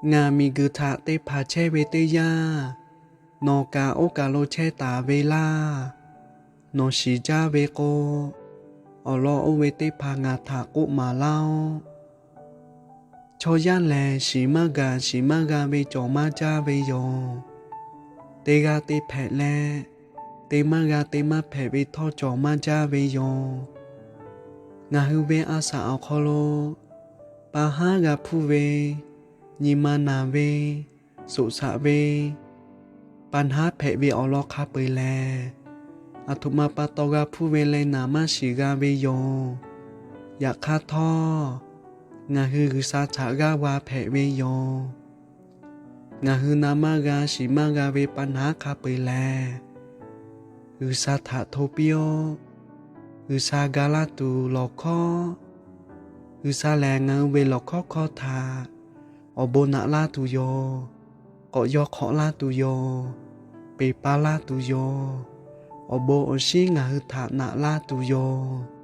Ngaˬ miˬguiˬ htaꞈ te hpanˍ chehˇ ve teˇ yanˇ, nawˬ kaꞈ oˇ kaˬ lo chehˇ taˍ ve laˇ. Nawˬ shiˍ jaˇ ve k'o, awˬ lawn oˇ ve teˇ hpaˍ ngaˬ htaꞈ k'oˆ maˍ laˇ-oˆ. Chaw yaˇ lehˬ, shiˍ maˇ gaˬ shiˍ maˇ g'a ve cawˬ maˇ jaˇ ve yoˬ. Teˇ g'aˇ teˇ hpehꞈ leh, te maˇ g'a te maˇ hpehꞈ ve htawˇ cawˬ maˇ jaˇ ve yoˬ. Ngaˬ hui ve a shaꞈ awˬ hk'aw lo pa haˉ g'a hpuˇ ve, nyi ma naˬ ve, soꞈ shaꞈ ve, pa naˉ hpehꞈ ve awˬ lawn hk'a peu-eˬ lehˬ, aˬ htoꞈ ma pa taw g'a hpuˇ ve leh naˬ maˇ shiˍ g'a ve yoˬ. Yaꞈ hk'aˇ htawˇ, ngaˬ hui G'uiˬsha htaꞈ g'aˇ va hpehꞈ ve yoˬ. Ngaˬ hui na maˇ g'a shiˍ maˇ g'a ve pa naˉ hk'a peu-eˬ lehˬ, G'uiˬsha htaꞈ hto piˇ-oˆ. G'uiˬsha ga laˇ tuˬ lawˬ hkawˉ. G'uiˬsha lehˬ, ngaˬ hui ve lawˬ hkawˉ hkawˇ htaꞈ awˬ bon naꞈ laˇ tuˬ yoˬ. K'awꞈ yaw hk'awꞈ laˇ tuˬ yoˬ. Peˬ pa laˇ tuˬ yoˬ. Awˬ bon awˬ shinˉ ngaˬ hui htaꞈ naꞈ laˇ tuˬ yoˬ.